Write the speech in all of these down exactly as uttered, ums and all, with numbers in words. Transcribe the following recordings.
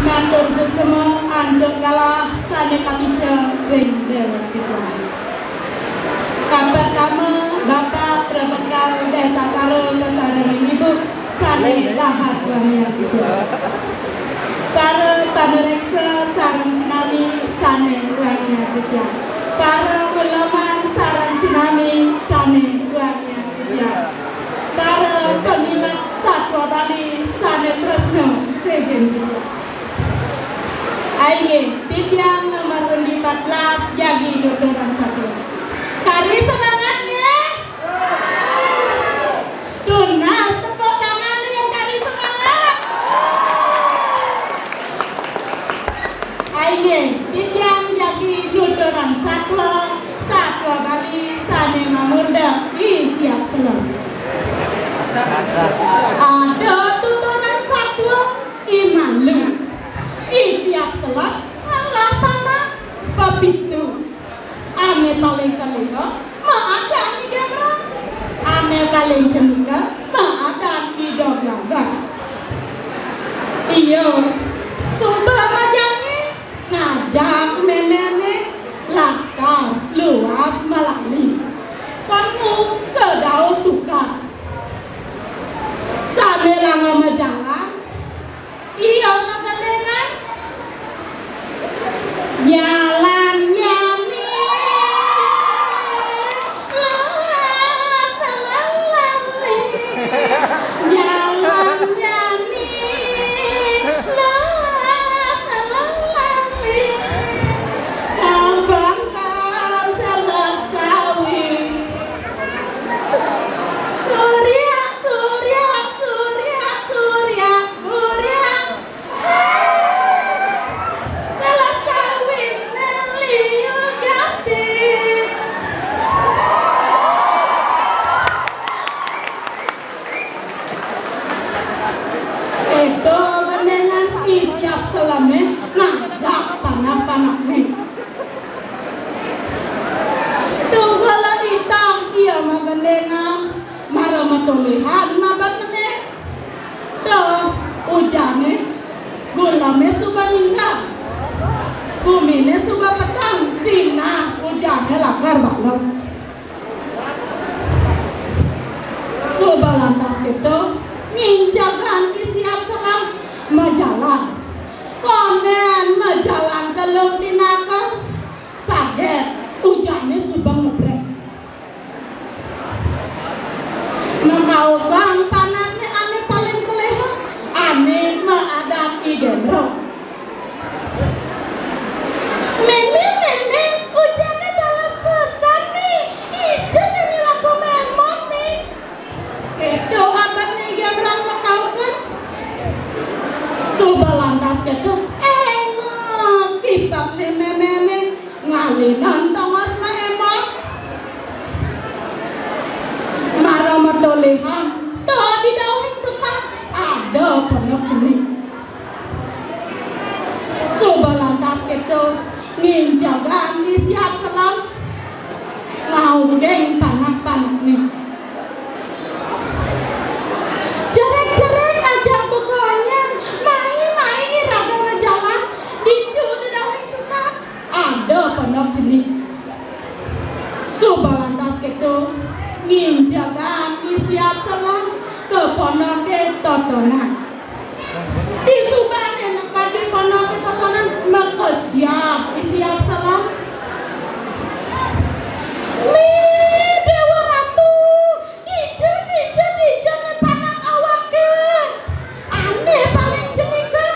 Matur suksma antuk galah sané kapica ring Déwa Titiang. Kapertama, Bapak Prabekal Desa Karo kasarengin Ibu sané dahat wangiang titiang. Para panuréksa sareng sinami sané wangiang titiang. Para uleman sareng sinami sané wangiang titiang. Para pamilet satua Bali sané tresna sihin titiang. Inggih, titiang nomor undi patbelas jagi nuturang satua. Kari semangat nggih? Tunas tepuk tangan yang kari semangat. Inggih, titiang jagi nuturang satua, satua Bali sané mamurda I Siap Selem. Ada tutunan satua I Malu. I Siap Selem ngelah panak pepitu. Ané paling keléha, maadan I Gembrong. Ané paling cenika, maadan I Doglagan. Ia suba majangé ngajak méméné lakar luas malali. Kemu ka dauh tukad. Sambilanga majalan, ia magendingan. Jalan jani luas malali. Jalan jani luas malali. Abang kau salah sawi. Surya, surya, surya, surya, surya. Salah sawitné liu gati. Ento benengan I Siap Selemé ngajak panak-panakné. Tunggal itah ia magendingan, mara matoléhan mabat benih. Duh, ujané, gulemé suba ninggal. Guminé suba peteng, sinah ujané lakar bales. Suba lantas kéto, ngincegang I Siap Selem majalan. Kondén majalan telung pinaka, saget ujané suba ngebrés. Makaugang panakné ané paling keléha, ané maadan I Gembrong. Mémé, mémé, ujané bales pesan, Mé. Ija jani laku mémon, Mé. Kéto abané I Gembrong makaugang. Suba lantas kéto, éngok kipekné méméné. Ngalinan tongos maémon. Mara matoléhan, to di dauhing tukad ada pondok cenik. Suba lantas kéto, ngincegang I Siap Selem ngauging panak-panakné. Jerék-jerék ajak bebuka anyang, mai-mai iraga majalan, ditu di dauhing tukad ada pondok cenik. Suba lantas kéto, ngincegang I Siap Selem ka pondoké totonan. Disubané neked di pondoké totonan, makesiab I Siap Selem. Mé Déwa Ratu, dija, dija, dija né panak awaké. Ané paling cenika,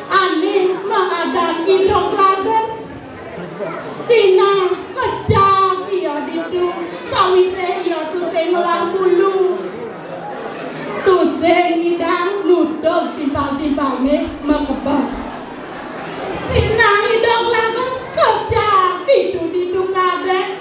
ané maadan I Doglagan. Sinah kejang ia ditu, sawiréh ia tusing ngelah bulu. Tusing ngidang nutug timpal-timpalné makebet. Sinah I Doglagan kejang ditu-ditu kabéh.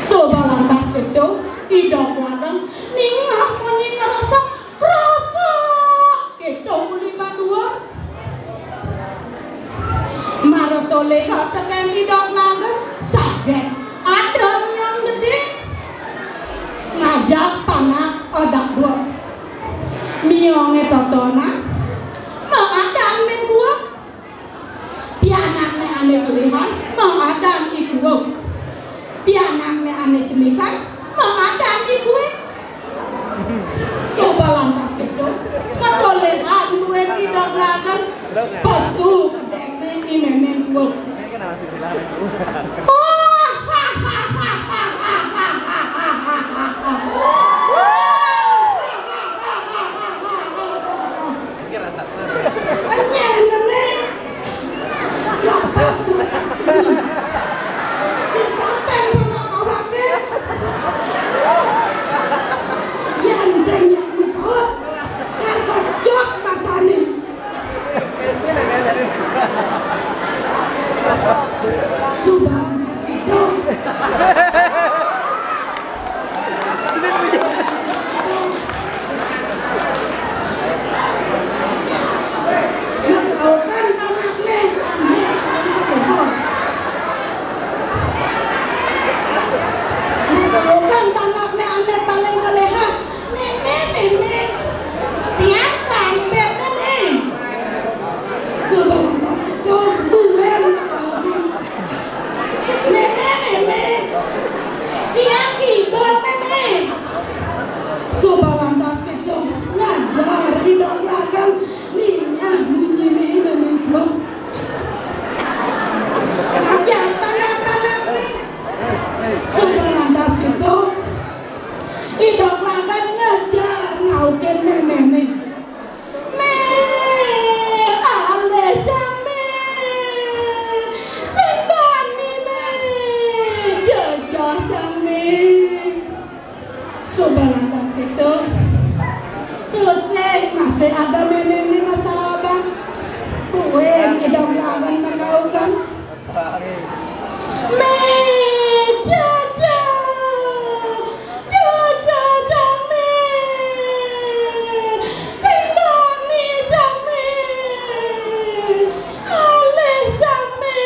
Suba lantas kéto, I Doglagan ningeh munyi ngrosok, krosok kéto uli baduur. Mara toléha tekén I Doglagan, saget ada nyong gedé. Ngajak panak Totonan, maadan mén kuuk. Pianakné ané kelihan, maadan i kuuk. Pianakné ané cenikan, maadan i kuuk. Suba lantas kéto, mato lihan buin i Dong Lagan, pesu kedékné i mémén kuuk. Nyén né. Japat, japat. Di samping panak awaké. Yén sing nyak mesaut, kakejot matané. Suba masih dong. Makaukan panakné, ambil panakné. Makaukan panakné, ambil paling kelihan. Mémé, mémé. Tiang kampét, mémé. Suba lantas kéto, duén makaukan. Mémé, mémé. Tiang kibul, mémé. Suba lantas kéto, ngajar i Dong Lagan, ningeh munyiné mémén kuuk. Ngajar panak-panakné. Suba lantas kéto, i Dong Lagan ngajar ngaukin méméné. Mé, alih cang mé. Sing bani mé. Jejeh cang mé. Suba lantas kéto. Tusing masih ada méméné masaban. Buin i Dong Lagan makaukan. Mé, jejeh, jejeh cang mé. Sing bani cang mé. Alih cang mé.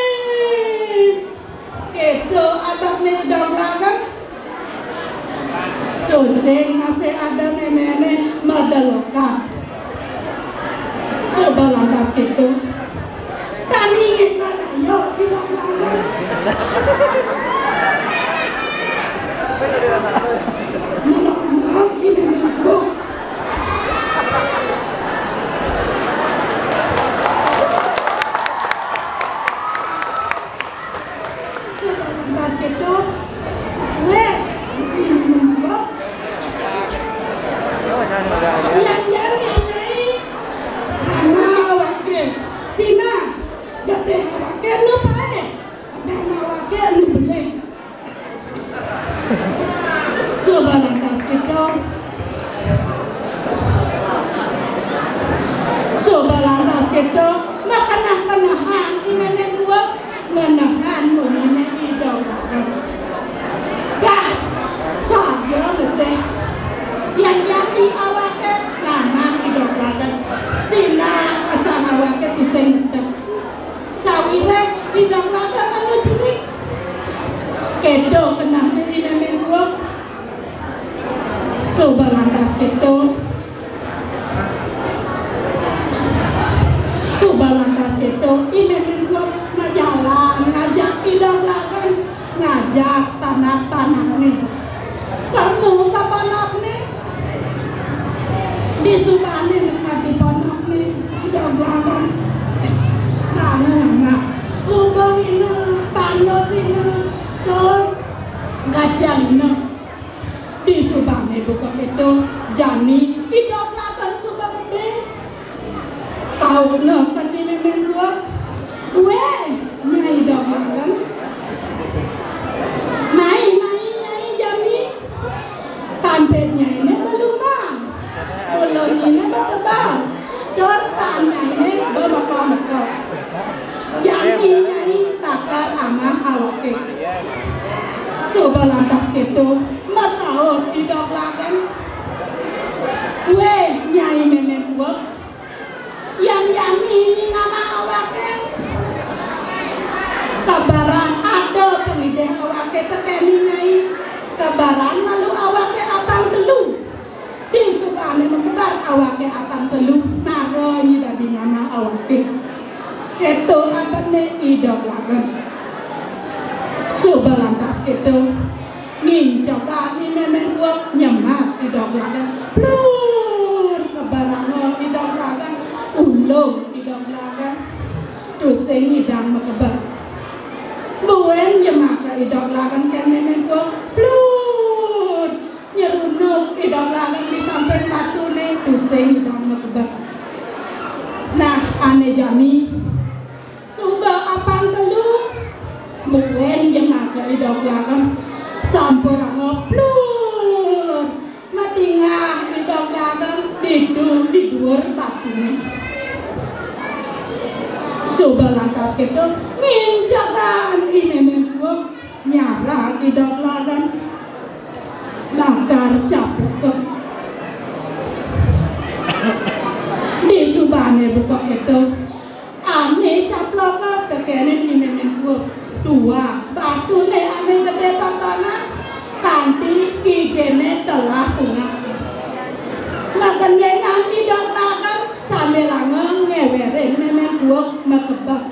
Kéto abahné i Dong Lagan. Tusing masih ada méméné madelokan. Suba lantas kéto. Tani ngékal ayo i Dong Lagan. Melok-melok i mémén kuuk. Suba lantas kéto. Wéh, i mémén kuuk. Yang jani, Nyai. Hana awaké. Sina, getih awaké nu paéh. Hana awaké nu beling. Suba lantas kéto. Suba lantas kéto, makeneh-kenehan i mémén kuuk, ngenehan munyiné i Dong Lagan. Dah, saja mesih. Yang jani awaké nganah i Dong Lagan. Sina kasang awaké tusing metek. Sawiréh i Dong Lagan anu cenik. Kéto kenehné i mémén kuuk. Suba lantas kéto. Suba lantas kéto, i mémén kuuk majalan ngajak i Dong Lagan. Ngajak panak-panakné. Temu ka panakné. Disubané neked di panakné, i Dong Lagan. Mana, mana? Ubehina, panusina, tur gajalina. Disubané buka kéto, jani i Dong Lagan suba gedé. Kaukna ka i mémén kuuk. Wéh, Nyai Dong Lagan. Mai, mai, Nyai jani. Kampét Nyainé balumang. Ulun Nyainé batebal. Tur taan Nyainé bamekal-mekal. Jani Nyai takar amah awaké. Suba lantas kéto, masaut i Dong Lagan. Wéh, Nyai mémén kuuk. Yan jani nyai ngamah awaké. Kabaran ada pangidih awaké tekén nyai. Kabaran malu awaké apang telu. Disubané makebar Awaké apang telu, mara nyidadi manah awaké. Kéto abetné I Doglagan. Suba lantas kéto, ngincegan I Mémén Kuuk nyemak I Doglagan. Plur, keberanga I Doglagan, ulung I Doglagan. Tusing nyidang makeber. Buin nyemaka I Doglagan kén Mémén Kuuk. Plur, nyerunuk I Doglagan di samping batuné, tusing nyidang makeber. Nah, ané jani, suba apang telu, buin nyemaka I Doglagan, sampuranga. Plur, matinggah I Doglagan ditu di duur batuné. Suba lantas kéto, ngincegan I Mémén Kuuk nyarag I Doglagan. Lakar capleka. Disubané buka kéto, ané capleka tekénin I Mémén Kuuk. Tuah, batuné ané gedé tontonan, kanti giginé telah punah. Magendingan I Doglagan sambilanga ngéwérin Mémén Kuuk makebek.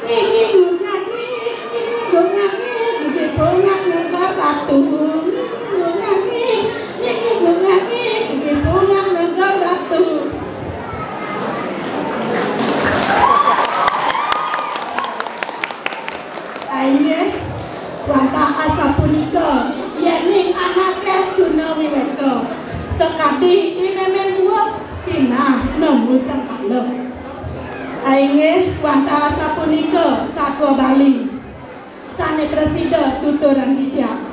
Nyinyi ngunyanyi, nyinyi ngunyanyi, gigi punah negor batu. Nyinyi ngunyanyi, nyinyi ngunyanyi, gigi punah negor batu. Inggih, wantah asapunika, yéning anaké tuna wiwéka, sakadi I Mémén Kuuk sinah nemu sengkala. Inggih, wantah asapunika satua Bali sané prasida tuturang titiang.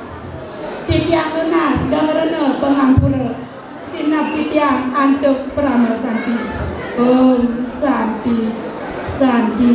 Titiang nunas geng rena pangampura. Sineb titiang antuk parama santi. Om Santi, Santi,